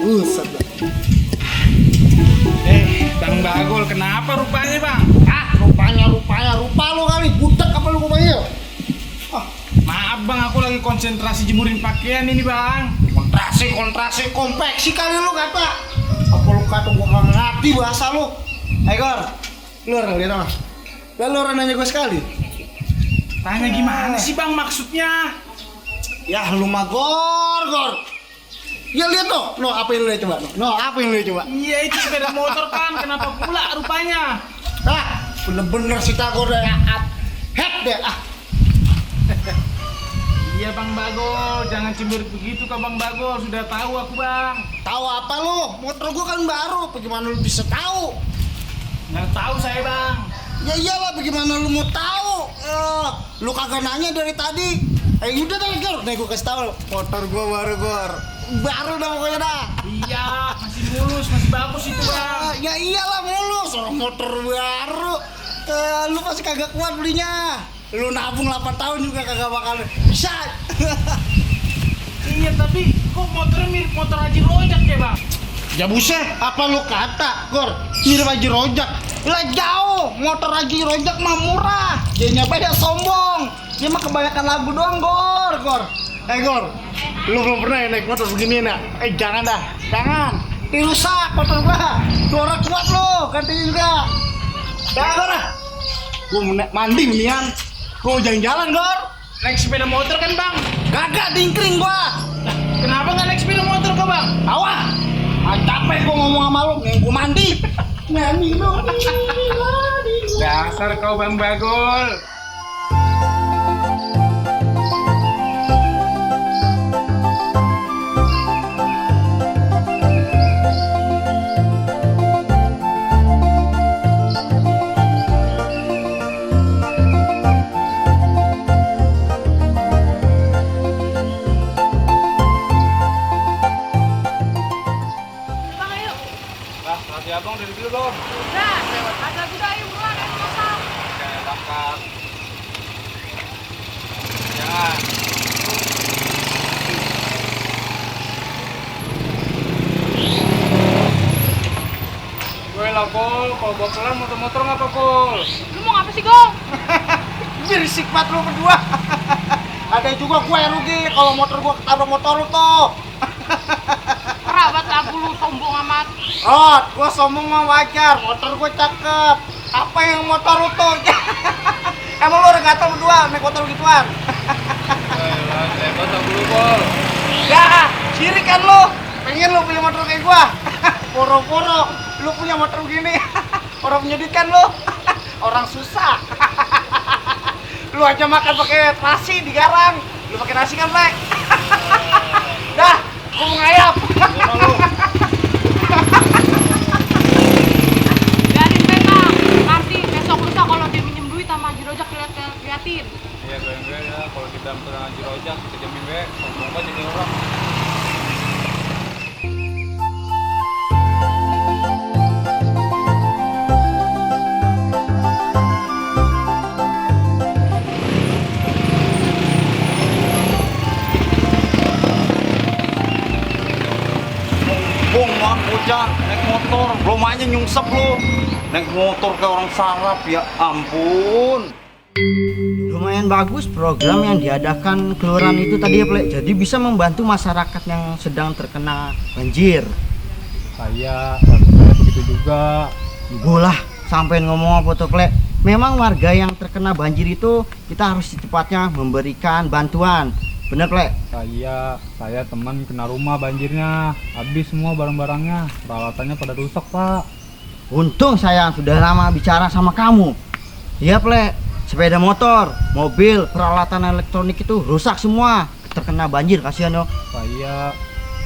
Buset dah. Bang Bagol, kenapa rupanya bang? Rupanya rupa lu kali, budak apa lu rupanya? Maaf bang, aku lagi konsentrasi jemurin pakaian ini bang. Kontrasi, konveksi kali lu kata. Apa lu kata gua gak ngerti bahasa lu? Gor, lu orang lihat apa? Lalu orang nanya gua sekali. Tanya gimana sih bang maksudnya? Ya lu mah gor. Ya lihat tuh, apa yang lu lihat coba? Apa yang lu lihat coba? Iya itu sepeda motor kan, kenapa pula rupanya? Bener-bener si Tagor deh, head deh Iya bang Bagol, jangan cemberut begitu kak bang Bagol, sudah tahu aku bang. Tahu apa lu? Motor gua kan baru, bagaimana lu bisa tahu? Nggak tahu saya bang. Ya iyalah, bagaimana lu mau tahu? Lu kagak nanya dari tadi. Udah deh Gor, nih gua kasih tahu, motor gua baru Gor. Baru dah pokoknya dah. Iya, masih mulus, masih bagus itu bang. Ya iyalah mulus, orang motor baru. Lu pasti kagak kuat belinya. Lu nabung 8 tahun juga kagak bakal bisa. Iya tapi kok motornya mirip motor Haji Rojak ya bang? Ya buset, apa lu kata, Gor? Mirip Haji Rojak. Lah jauh, motor Haji Rojak mah murah. Dia banyak sombong. Dia mah kebanyakan lagu doang, Gor. Gor, lu belum pernah ya naik motor begini nak? Jangan dah, jangan. Rusak motor gua. Tuh orang kuat lu, gantiin juga. Dah, Gor. Gua mau mandi mendingan. Gua jalan-jalan, Gor. Naik sepeda motor kan bang? Kagak dingkring gua. Kenapa nggak naik sepeda motor kok bang? Awas. Capek gua ngomong sama lu, nih gua mandi. Dasar kau bang Bagol. Abang dari dulu dong. Udah, ada juga ayo buruan ayo masak. Oke, tangkap. Jangan. Gue lah Kol, kalau bawa pelan motor-motor ngapa Kol? Lu mau ngapa sih, Gong? Berisik banget lu berdua. Ada juga gue yang rugi kalau motor gua ketabrak motor lu tuh. Rabat lagu lu sombong amat. Gua sombong mah wajar, motor gua cakep. Apa yang motor lu tuh? Emang lu udah gatel berdua naik motor gituan? Hebat aku lu Kol. Ya, sirik kan lu. Pengen lu punya motor kayak gua. Poro-poro lu punya motor begini. Orang menyedihkan lu. Orang susah. Lu aja makan pakai nasi di garang. Lu pakai nasi kan, Lek? Dah, gua mau ngayap. Biarin memang. Nanti besok lusa kalau dia minjem duit sama Haji Rojak liatin. Iya gue ya, kalau kita pernah Haji Rojak, kita jamin gue, sombong banget jadi orang. Bongwan bocah naik motor, belum aja nyungsep lu. Naik motor kayak orang sarap, ya ampun. Lumayan bagus program yang diadakan kelurahan itu tadi ya, Plek. Jadi bisa membantu masyarakat yang sedang terkena banjir. Saya begitu juga. Bolah, sampai ngomong apa tuh, Plek? Memang warga yang terkena banjir itu kita harus secepatnya memberikan bantuan. Bener, Plek? Saya teman kena rumah banjirnya, habis semua barang-barangnya, peralatannya pada rusak Pak. Untung saya sudah lama bicara sama kamu. Iya, Plek. Sepeda motor, mobil, peralatan elektronik itu rusak semua. Terkena banjir, kasihan yo.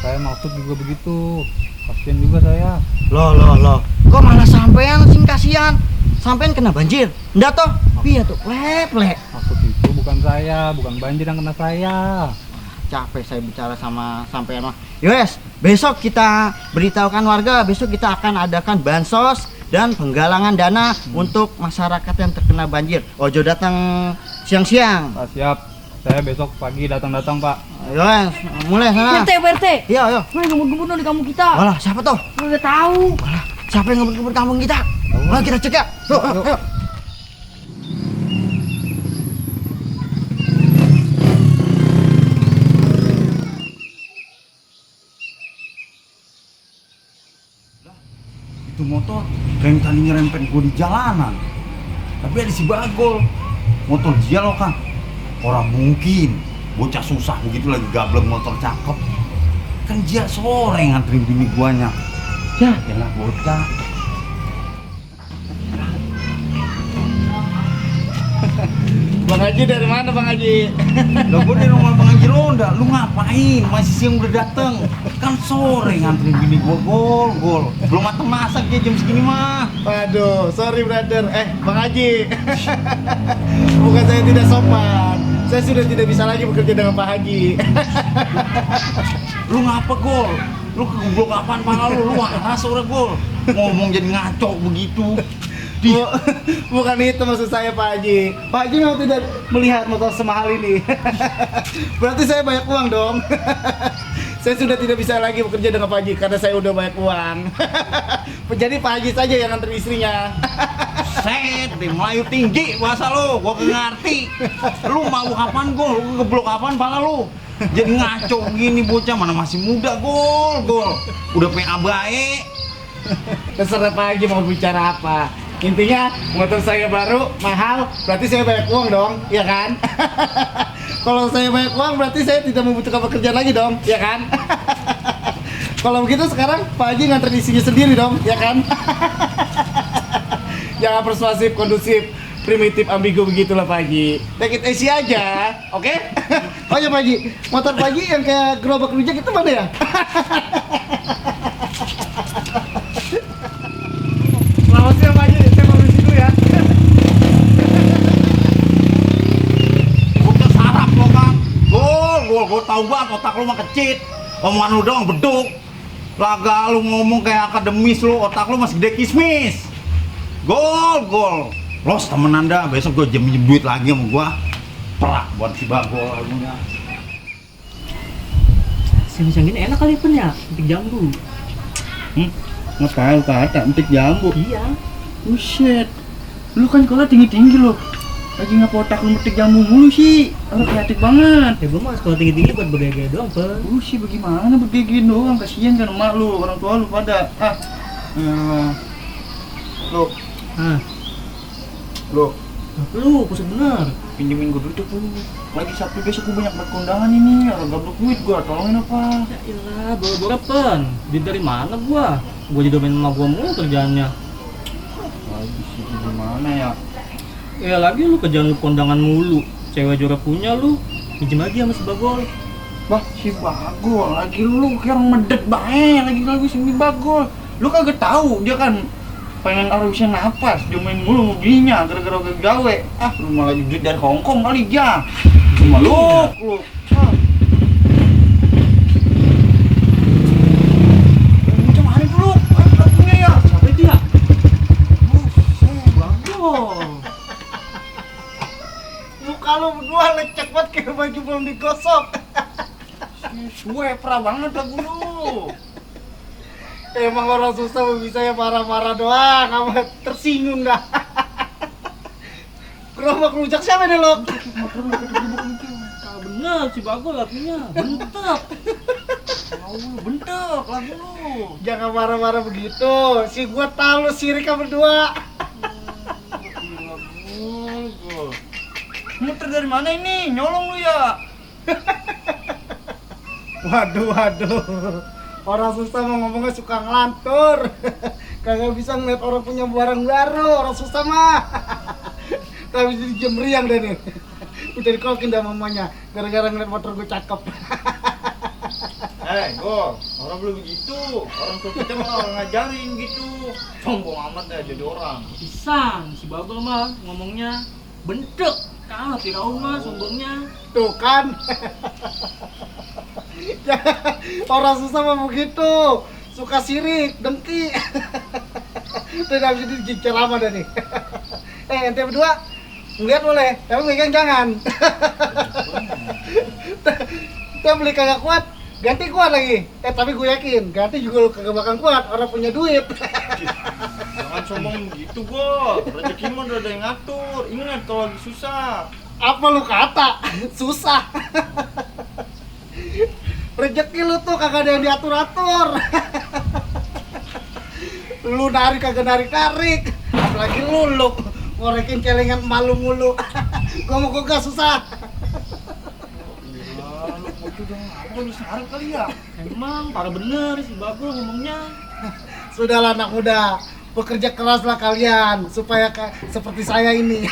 Saya maksud juga begitu. Kasihan juga saya. Loh. Kok malah sampean sing kasihan? Sampean kena banjir. Ndak toh? Piye tuh, Plek? Maksud itu bukan saya, bukan banjir yang kena saya. Capek saya bicara sama sampean mah. Yowes, besok kita beritahukan warga, besok kita akan adakan bansos dan penggalangan dana untuk masyarakat yang terkena banjir. Ojo datang siang-siang. Pak siap. Saya besok pagi datang Pak. Ayo, Wes, mulai sana. PRT. Iya, ayo. Mana gemuk-gemuk di kampung kita? Walah, siapa tuh? Udah tahu. Walah, siapa yang ngebut-ngebut kampung kita? Wah, kita cek ya. Yuk, yuk. Itu motor kayak tadi nyerempet gue di jalanan. Tapi ada si Bagol. Motor dia loh kan. Orang mungkin bocah susah begitu lagi gableng motor cakep. Kan dia sore nganterin bini guanya. Ya, elah bocah. Bang Haji dari mana Bang Haji? Lah gue di rumah Bang Haji Ronda, lu ngapain? Masih siang udah dateng. Kan sore nganterin bini gua gol. Belum mateng masak ya jam segini mah. Waduh, sorry brother. Bang Haji. Bukan saya tidak sopan. Saya sudah tidak bisa lagi bekerja dengan Pak Haji. Lu ngapa gol? Lu kegoblok apaan pala lu? Lu waras ora gol. Ngomong jadi ngaco begitu. Bukan itu maksud saya Pak Haji. Pak Haji memang tidak melihat motor semahal ini. Berarti saya banyak uang dong. Saya sudah tidak bisa lagi bekerja dengan Pak Haji karena saya udah banyak uang. Jadi Pak Haji saja yang nganter istrinya. Set, di Melayu tinggi bahasa lu, gua gak ngerti. Lu mau apaan gol? Lu ngeblok apaan pala lu? Jadi ngaco begini bocah, mana masih muda gol. Udah PA baik. Terserah Pak Haji mau bicara apa. Intinya motor saya baru, mahal, berarti saya banyak uang dong, ya kan? Kalau saya banyak uang berarti saya tidak membutuhkan pekerjaan lagi dong, ya kan? Kalau begitu sekarang Pak Haji nganter isinya sendiri dong, ya kan? Jangan persuasif, kondusif, primitif, ambigu begitulah Pak Haji. Take it easy aja, oke? Oh ya Pak Haji, motor Pak Haji yang kayak gerobak rujak itu mana ya? Selamat siang Pak Haji, saya mau dulu ya. Gua sarap lo kan. Gol, tau banget otak lu mah kecit. Omongan lu doang beduk. Laga lu ngomong kayak akademis lu, otak lu masih gede kismis. Gol. Los temen anda, besok gua minjem duit lagi sama gua. Perak buat si Bagol lagunya. Siang-siang ini enak kali pun ya, petik jambu. Ngapain kata metik jambu? Iya. Buset, lu kan sekolah tinggi-tinggi lo. Lagi ngapa otak lu metik jambu mulu sih? Orang kreatif banget. Ya gue mah sekolah tinggi-tinggi buat bergaya-gaya doang, Pen. Lu sih bagaimana begini doang, kasihan kan emak lu, orang tua lu pada. Lu, Hah, lu, lu pusat bener. pinjemin gue duit lu. Lagi Sabtu besok gue banyak berkondangan ini, orang gablok duit gua, tolongin apa? Ya ilah, boro-boro Pen. Duit dari mana gua? Gua jadi domain sama gua mulu kerjaannya. Lagi sih gimana ya? Ya lagi lu kerjaan lu kondangan mulu. Cewek juara punya lu, pinjem lagi sama si Bagol. Bah, si Bagol, lagi lu kayak orang medek bae, lagi si Bagol. Lu kagak tahu dia kan pengen bisa napas, dia main mulu mobilnya gara-gara gawe. Lu malah duit dari Hongkong kali ya. Cuma lu. Macam mana dulu? Lagunya ya. Siapa itu ya? Bagol. Muka lu berdua lecek banget kayak baju belum digosok. Suwe, parah banget lagu lu. Emang orang susah bisa ya marah-marah doang, kamu tersinggung dah. Gerobak rujak siapa nih lo? Ah, bener si Bagol lagunya. Bentek. Bentuk lagu lu. Jangan marah-marah begitu. Si gua tahu lu sirik kamu berdua. Muter dari mana ini? Nyolong lu ya? Waduh. Orang susah mau ngomongnya suka ngelantur. Kagak bisa ngeliat orang punya barang baru. Orang susah mah. Tapi jadi jemriang deh nih. Udah dikokin dah mamanya. Gara-gara ngeliat motor gue cakep. Gol, orang belum begitu. Orang tua kita malah orang ngajarin gitu. Sombong amat dah jadi orang. Pisang, si Bagol mah ngomongnya bentek. Kalah Firaun mah sombongnya. Tuh kan. Orang susah mah begitu. Suka sirik, dengki. Udah habis itu dicecer lama dah nih. Ente berdua ngeliat boleh, tapi megang jangan. Kita beli kagak kuat, ganti kuat lagi. Tapi gue yakin, ganti juga lu kagak bakal kuat, orang punya duit. Jangan sombong gitu, Gol. Rezeki mah udah ada yang ngatur. Ingat kalau lagi susah. Apa lu kata? Susah. Rezeki lu tuh kagak ada yang diatur-atur. Lu narik kagak narik-narik. Apalagi lu ngorekin celengan malu mulu. Gua mau gak susah. Lu sarap kali ya? Emang parah bener si Bagul ngomongnya. Sudahlah anak muda, bekerja keraslah kalian supaya seperti saya ini.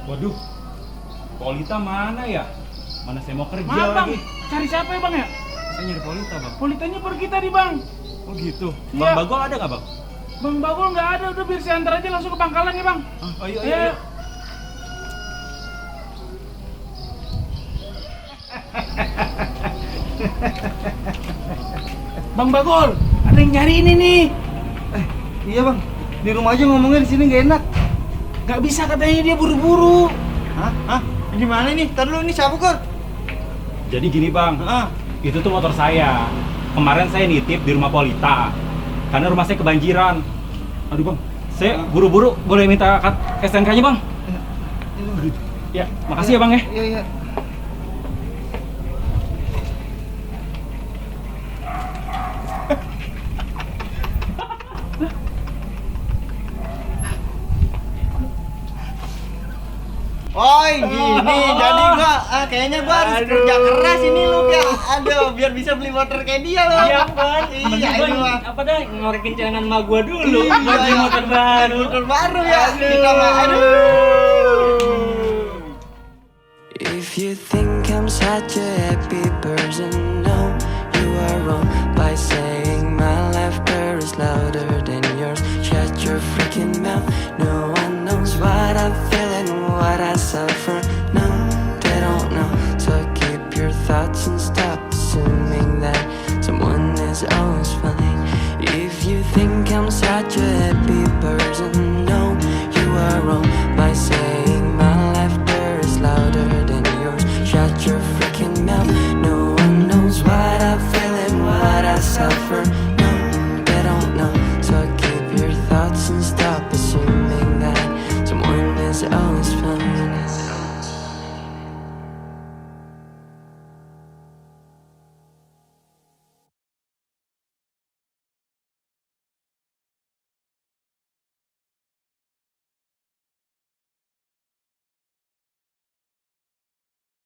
Waduh, Polita mana ya? Mana saya mau kerja Maaf bang, lagi? cari siapa ya bang ya? Saya nyari Polita bang. Politanya pergi tadi bang. Oh gitu. Iya. Bang Bagol ada nggak bang? Bang Bagul nggak ada, udah biar saya antar aja langsung ke pangkalan ya bang. Oh iya Ayo. Bang Bagul, ada yang nyari ini nih. Iya bang, di rumah aja ngomongnya di sini gak enak. Gak bisa katanya dia buru-buru. Hah? Gimana nih? Ntar dulu ini siapa, Gor? Jadi gini bang, itu tuh motor saya. Kemarin saya nitip di rumah Polita, karena rumah saya kebanjiran. Aduh bang, saya buru-buru boleh minta STNK-nya bang? Ya, makasih ya bang ya. Iya, iya. Oh gini, jadi kayaknya gua harus kerja keras ini lu ya. Aduh, biar bisa beli motor kayak dia lo. Iya kan? Iya, ini mah. Apa dah ngorekin celengan emak gua dulu. Iya, Buat beli motor baru. Motor baru ya. Kita mah aduh. If you think I'm such a happy person, no, you are wrong by saying my laughter is loud